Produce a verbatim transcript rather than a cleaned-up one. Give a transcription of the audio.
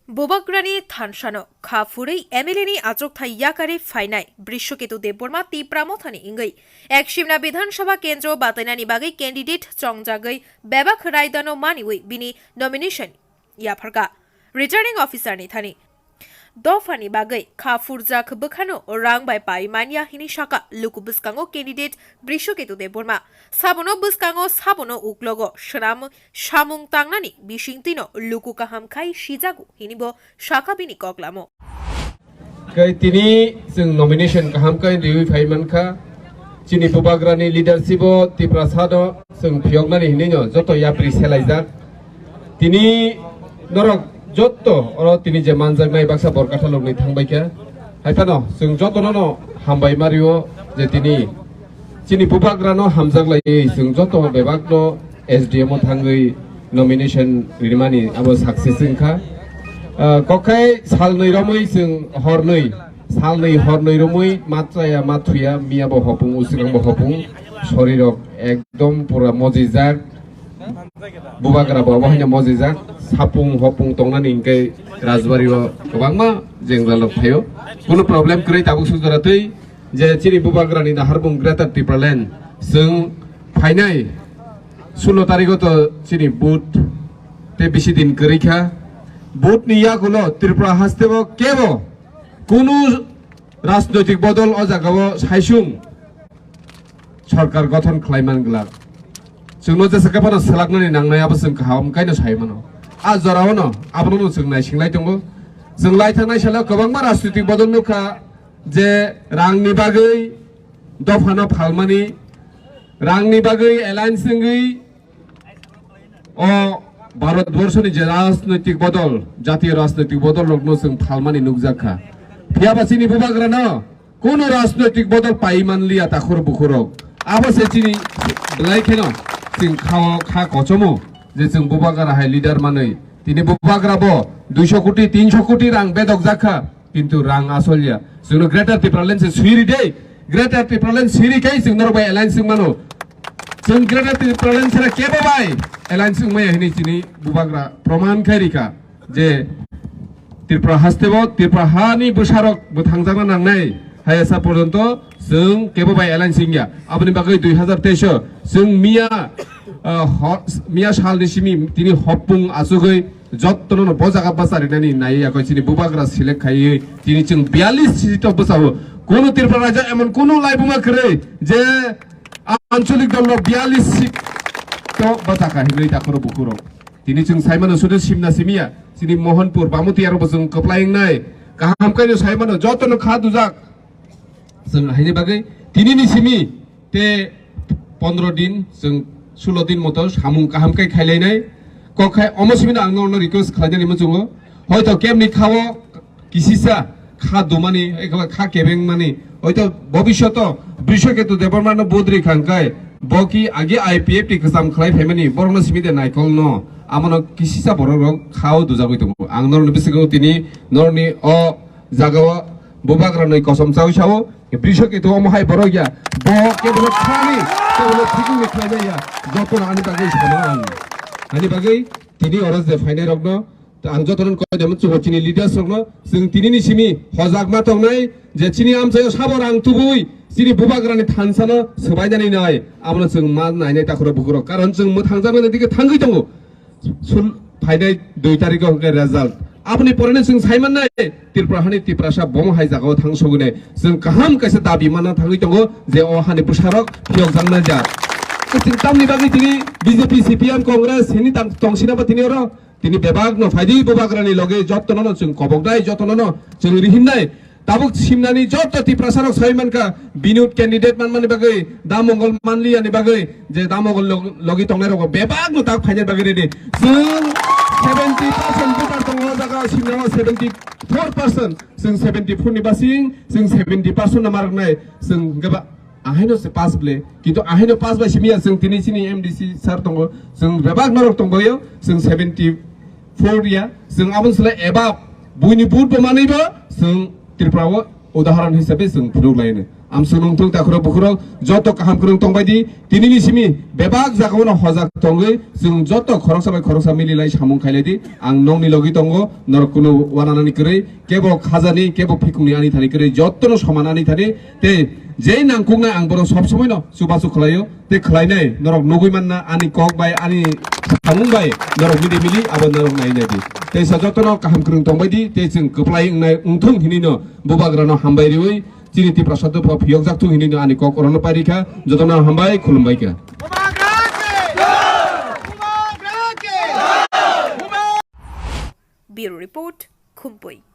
Bubagrani thansano kha phurwi M L A ni achukthai yakarwi phainai Brishoketu Debbarma Tipra Mothani wngwi Eksimna Bidhan Sabha kendro batainani bagwi candidate chongjagwi bebak raidano maniwi bini nomination yapharkha Returning Officer ni thani. Dophani bagwi kha phurjak bwkhano rang bai pai manya hini saka luku bwskango candidate Brishoketu Debbarma. Sabono bwskango sabono uklogo swnam samung tangnani bisingtwino luku kaham khai sijago hinibo saka bini koklamo. Kai tini chwng nomination kaham kai riwi phai mankha. Chini bubagrani leadership o Tiprasa no chwng phiyoknani hinwi no joto yapri selaijak. Tini norok joto oro tini je manjaknai baksa borkatha logni thangbaikha. Haiphano chwng jotono no hambai mario je tini chini bubagrano hamjak laiwi chwng joto bebakno S D M o thangwi nomination rimani abo success wngkha. Ah, kokkhai salnwi romwi chwng hornwi, salnwi hornwi romwi matraya mathuya miyabo hopung uswkangbo hopung sorirok ekdom pura mojijak. Bubagra bo obo haino mojijak, sapung hopung tongnani hinkhe Rajbari o kwbangma jengjalrok phaio. Kunu problem kwrwi tabuk sujora twi je chini bubagrani naharmung Greater Tipraland chwng phainai sulo tarikh o to chini vote tei bisi din kwrwi kha. Vote ni yakulo Tripura haste o kebo kunu rajnoitik bodol o jaga o saisung sorkar gothon khlai man glak. Chwngno jesa khe phano selaknani nangnai abo chwng kaham kaino sai mano. A jora o no abono no chwng naisinglai tongo. Chwng lai thangnai salo kwbangma rajnoitik bodol nukha je rangni bagwi dophano phalmani, rangni bagwi alliance wngwi o Bharatborshoni je rajnoitik bodol, jatiyo rajnoitik bodol rokno chwng phalmani nukjak kha. Phiyaba chini bubagrano Kuno rajnoitik bodol pai manliya takhur bukhurok. Abo se chini belai kheno chwng khao kha kochomo je chwng bubagra hai leader manwi. Tini bubagra bo duiso koti, tinso koti rang bedok jakha, kintu rang asolya. Chwngno Greater Tipraland se swiri dei. Greater Tipraland swiri kai chwng norok bai alliance wng mano. Chwng Greater Tipraland sera kebo bai alliance wng maya hinwi chini bubagra proman khai rika. Je Tripura haste bo, Tripura hani bwsarok bwthangjakna nangnai, hayasa porjonto chwng kebo bai alliance wngya. Aboni bagwi dui hazar teis o chwng miya, ah, ho-, miya salni simi tini hopung achugwi jottono no bo jaga bwcharinani nai yakoi chini bubagra select khaiwi tini chwng biyallis seat o bwchao. Kunu Tripura rajyo emon kunu laibuma kwrwi je ancholik dol rok biyallis seat o bwchakha hinwi takhoro bukhurok. Tini chwng saimano sudu simna simiya, chini Mohanpur, Bamutiya rokbo chwng kwplai wngnai. Kaham kaino saimano jotono kha dujak. Chwng haini bagwi tinini simi te pondro din, chwng sulo din moto samung kaham kai khailainai. Kok khai omo simino ang norokno request khlainani muchungo. Hoito kemni khao kisisa kha dumani, ekaba kha kebengmani, hoito bobishoto Brishoketu Debbarmano budri khangkai, bo ki agi I P F T kwcham khlai phaimani, borokno simi de naikolno, amono kisisa borok rok khao dujagwi tongo. Ang norokni bisingtwi tini norokni o jagao bubagra nwi kosom chawi sao, Brishoketu omo hai borok ya, bo kebono khani, kebono thikni khlainai ya, jotono ani bagwi saman. Ani bagwi tini oro je phainai rokno, Ang jotono koi de muchungo chini leaders rokno, chwng tinini simi hojak ma tongnai je chini amchaio sabo rang tubui chini bubagrani thansano swbainani nai, abono chwng ma nainai takhoro bukhurok, karon chwng mwthangjaknani dike thangwi tongo. Sul phainai dui tarikho hwnkhe result. Aboni poreno chwng saimannai Tripura hani Tiprasa bomo hai jagao thang sogwinai. Chwng kaham kaisa dabi manna thangwi tongo je o hani bwsarok phiyokjaknai ja. Chwng tamni bagwi tini B J P, C P M, Congress hini tang-, tongsina ba tini oro Tini bebakno phaidi bubagrani loge jotono no chwng koboknai, jotono no chwng rihinnai. Tabuk simnani joto Tiprasa rok sai mankha, Binod candidate manmani bagwi, Da Mongol manliyani bagwi, je Da Mongol log-, logi tongnai rok bebakno tak phainani bagwi ready. Chwng seventy percent voter tongo o jaga, simnao seventy four percent, chwng seventy four ni basing, chwng seventy percent no maroknai, chwng hwnkhe ba Ahaino se pass ble, kintu ahaino pass bai simiya chwng tini chini M D C sir tongo, chwng bebak norok tongbaio, chwng seventy four ya, chwng aboni slai eba buini vote bo manwi ba, chwng Tripura o Udahoron hisabe chwng phunuk laino. Amswk nungthung takhurok bukhurok joto kaham kwrwng tongbai di. Tinini simi bebak jagao no hojak tongwi chwng joto khoroksa bai khoroksa mili lai samung khailai di. Ang nokni logi tongo, norok kunu wananani kwrwi, kebo khajani, kebo phikungni ani thani kwrwi, jotono soman ani thani. Tei je nangkuknai ang bono sob somoino chubachu khlaio. Tei khlainai norok nugwi manna ani kok bai ani samung bai norok mili mili abo norok nai nai di. Tei sa jotono kaham kwrwng tongbai di, tei chwng kwplai wngnai wngthung hinwi no bubagrano hambai riwi chini Tiprasa dopha phiyokjak thung hinwi no ani kok orono pai rikha. Jotono hambai khulumbai kha. Bureau Report, Khumpui.